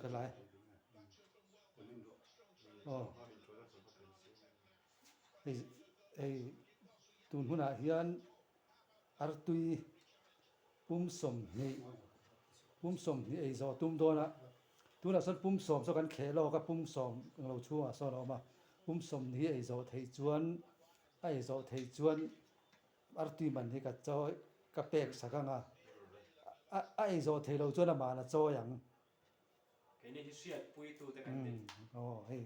Ka lai. Aw. Hei hei tun hunah hian artui pum sawmhnih pum sawmhnih ei zawh tum dawn a, tunah sawn pum sawm saw kan kheh lawk a, pum sawm englo chhungah sawn a awm a, pum sawmhnih ei zawh theih chuan a ei zawh theih chuan artui man hi ka chawi ka pek sak ang a, a ei zawh theih loh chuan amah la chawi ang. Keini hi hriatpuitu te kan ni. Aw hei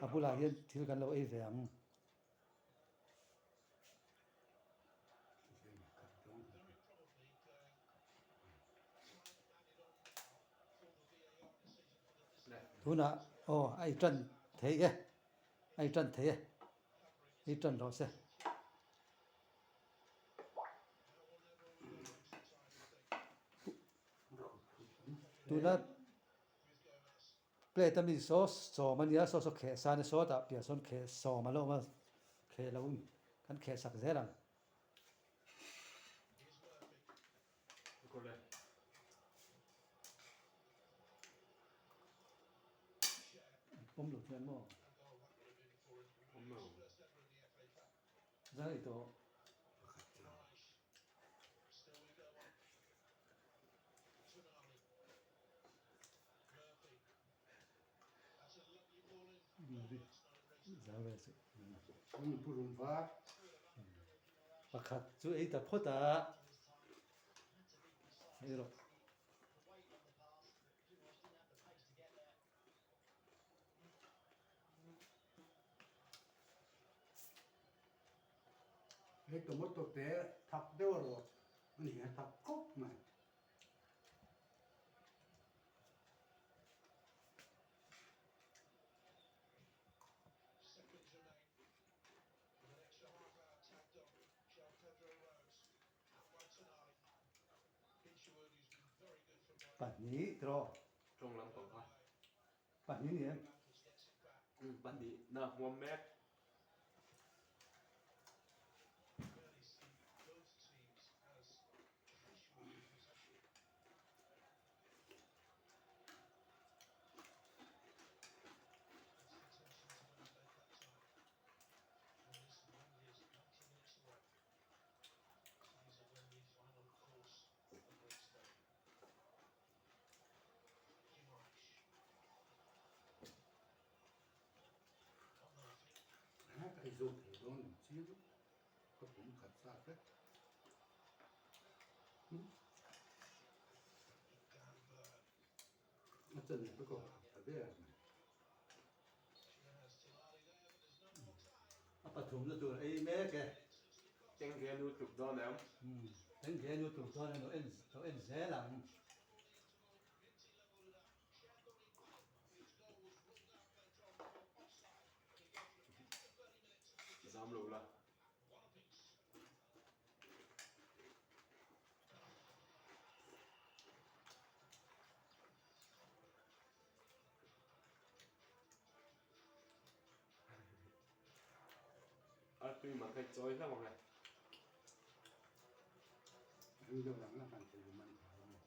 a bulah hian thil kan lo ei ve ang. Tunah aw a ei tan thei e, a ei tan thei e, ei tan rawh se. Tuna plate a mi saw sawm a nia saw saw kheh san a sawtah piah sawn kheh sawm a la awm a kheh lo kan kheh sak zel ang. Awm lo chuan maw? Awm lo. Zan ei tawh. Pakhat chu ei ta phawt a, hei rawh. Hei tomato te thak deuh erawh a ni a thak khawp mai. Pahnih tiraw? Tawng lam pang kha. Pahnih ni em? Pahnih na huam mek. Ka ei zawk thei dawn lo chiang ka pum khat zat vek. A chan leh ka ta ber mai. A pathumna tur ei mek e. Tengge nu tluk dawn em? Tengge nu tluk dawn em? Lo en zel ang. Zam lo la. A tui man kha i chawi hlauh ang e. Ring deuh lang lang kan thei man tha lo.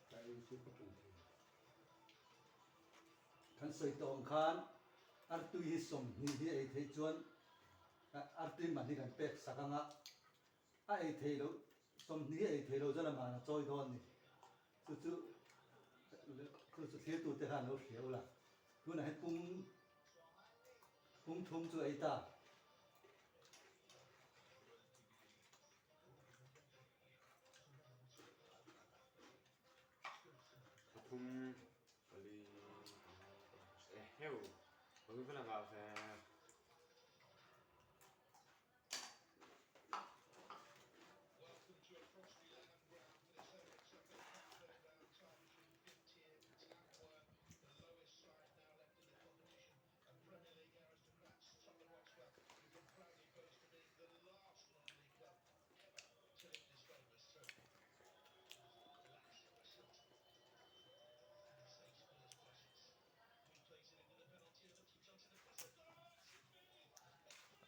Ka ei chu ka tum thei. Kan sawi tawh ang khan artui hi 20 hi ei theih chuan artui man hi kan pek sak ang a, a ei theih loh 20 hi ei theih loh chuan amah a chawi dawn a ni. Chu chu chu chu thirtute khan lo hria ula, tunah hian pum pum thum chu ei ta. Pathum pali panga eheu pawi vel ang ah ve.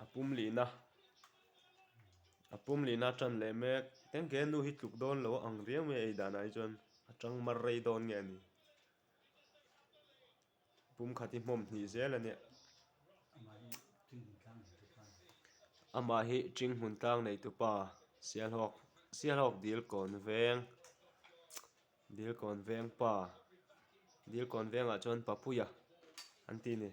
A pum lihna a pum lihna a tan leh mek tengke nu hi tluk dawn lo ang riau mai a ei danah hi chuan a tang mar rei dawn nge a ni. Pum khat hi hmawm hnih zel a nia. Amah hi Tinghmun tlang neitupa Sialhawk Sialhawk Dilkawn veng Dilkawn veng pa Dilkawn vengah chuan Papuia an ti a ni.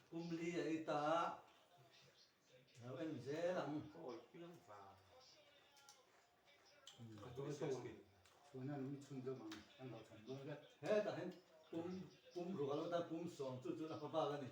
Pumli a ei ta a, lo en zel ang. Hetah hian pum pum ruk a lo tan pum sawm chu chu a hma bak a ni.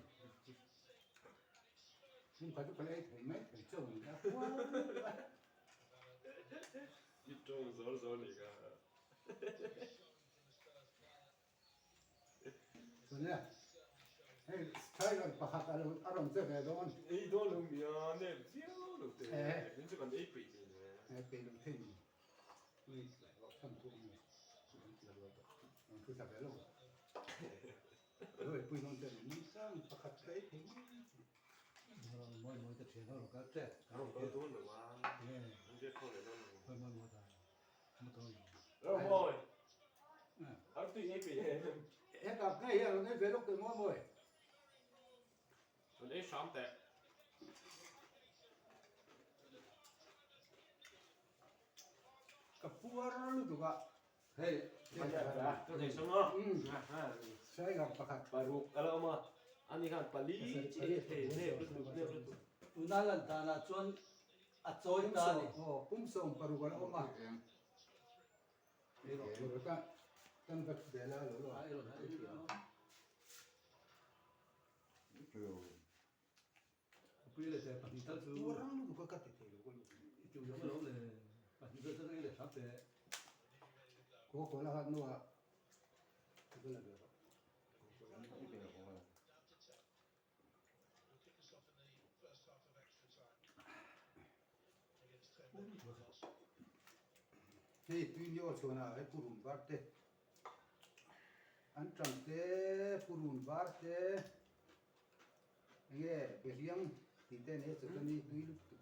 Ka puar lutuk a. Hei, paruk a lo awm a, ani khan pali chi thei nep lutuk nep lutuk. Tuna lan danah chuan a chawi ta a ni. Pum sawm paruk a lo awm a. Kan va bel a lo lo. Puar lutuk a ka ti thei lo ka lu. Khaw khaw la khat hnuah ka la ve rawh. Hei tui ni aw chhuanah hei purun var te an tang te purun var te enge behliang tih te ania chu chuan tui lutuk.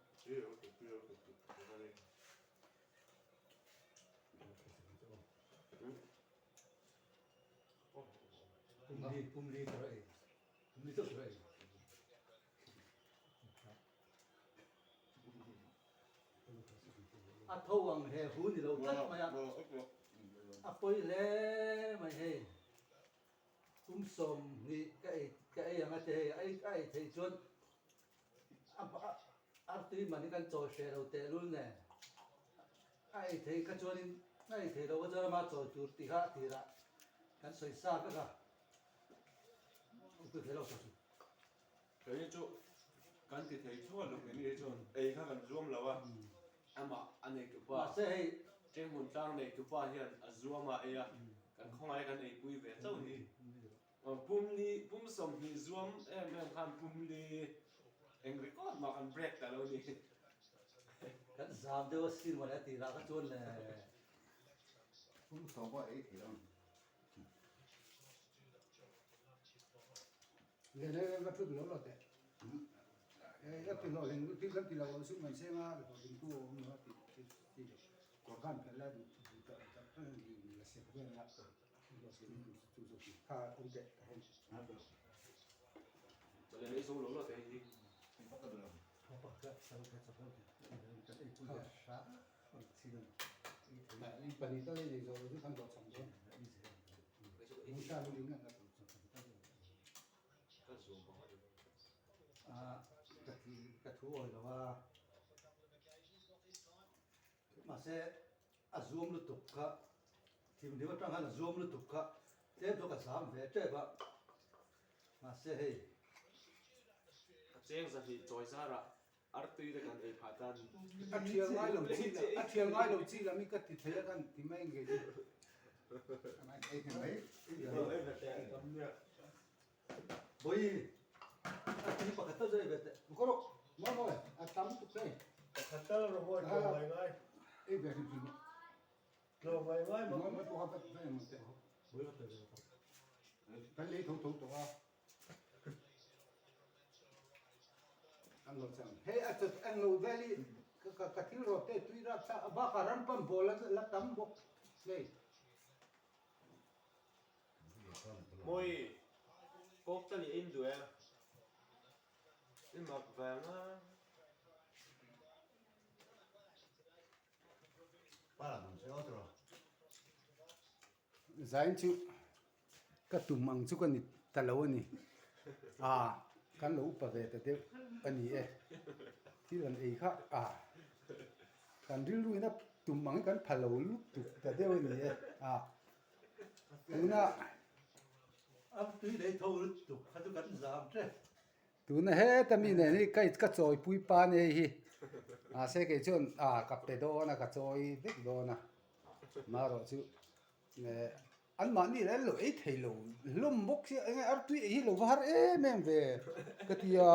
Pumli pumli tur a ei pumli chauh tur a ei. A tho ang he hu ni lo tlat mai a, a pawi hle mai hei. Kum 20 ka ei ka ei ang a ti hei, a ei a ei theih chuan a artui man hi kan chawi hreh lo tehlul nen a ei theih kha chuanin a ei theih loh kha chuan ama chawi tur tih kha a tirah kan sawi sa vek a, upui thei lo sawi chu. Kei chu kan ti thei tho a luk ini hi chuan ei kha kan zuam lo a, amah a neitupa Mahse hei Ṭenghmun tlang neitupa hian a zuam a ei a, kan khawngaih kan eipui ve chauh ni. Pumli pum 20 zuam em em khan pumli eng record mah kan break ta lo ni. Kan zam deuh a sin mawle a tirah kha chuan le. Pum 10 pawh ei thei lo. Le le va thut lo lo teh. E ti lo ling ti kan ti lo su man senga lo ding tu om lo ti ti ti ko kan phe la du ta ta la se ko la lo se ni tu tu tu kha om te ta hen na do le le zo lo lo te hi Pani ta le zo lo kan do cham do. Mu sha lu ling na Ka thi ka thu awi lo a, mahse a zuam lutuk kha thimhlim atang khan a zuam lutuk kha tlem chu ka zam ve tep a, mahse hei. Ka cheng 200 chawi zarah artui te kan ei phah tan. A thial ngai lo chi la, a thial ngai lo chi lam hi ka ti thei a kan ti mai ngei hi. Ei thei mai. Bawi, a tui pakhat tal chu ei ve teh. Kawr rawh. Mawi mawi a tam tuk hei. Pakhat tal rawh mawi tlawm ngai ngai. Ei ve hrim hrim. Tlawm ngai ngai mak. Mawi mawi pawh kha va eng ang teh. Kan lei tho tho tawh a. An lo chang. Hei a chawt eng lo vel hi ka ka thil rawt te tui rak thlak a bakah ram pump ball la tam bawk hei. Mawi kawk ta leh in duh e. I mak vang a. Zain chu ka tum ang chu ka ni ta lo a ni. Aa kan lo upa ve ta deuh a ni e. Thil an ei kha aa kan rilru in a tum ang hi kan pha lo lutuk ta deuh a ni e. Aa tuna Tuna heta mi nen hi ka ka chawipui pa nia hei hi mahse kei chuan ah ka pe dawn a ka chawi vek dawn a marawh chu eh anmahni leh an lo ei thei lo hlawm bawk sia eng nge artui ei hi lo va har em em ve ka ti a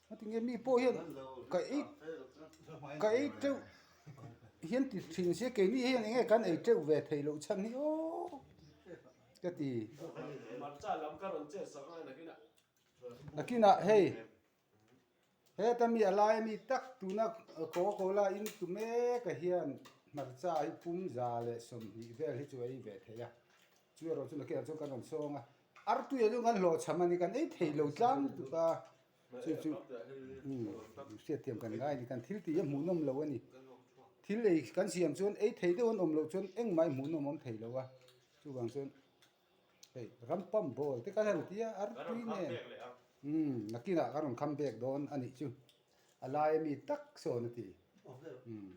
ngatinge mi pawh hian ka ei ka ei teuh hian ti thin sia keini hian eng nge kan ei teuh ve theih loh chhan hi aw ka ti. Nakinah hei heta mi a lai ami tak tuna Coca Cola in tu mek a hian hmarcha hi pum za leh 20 vel hi chu a ei ve thei a chu erawh chu nakinah chuan kan rawn sawng a artui ah chuan kan hlawhchham a ni kan ei thei lo tlang lutuk a chu chu hriatthiam kan ngai a ni kan thil tih hi a hmuhnawm lo a ni thil ei kan siam chuan ei thei deuh an awm loh chuan engmah hi hmuhnawm a awm thei lo a chuvang chuan. Hei ram pump ball te kha han tia artui nen umm nakinah ka rawn kham bek dawn a nih chu a lai ami tak sawn a ti umm.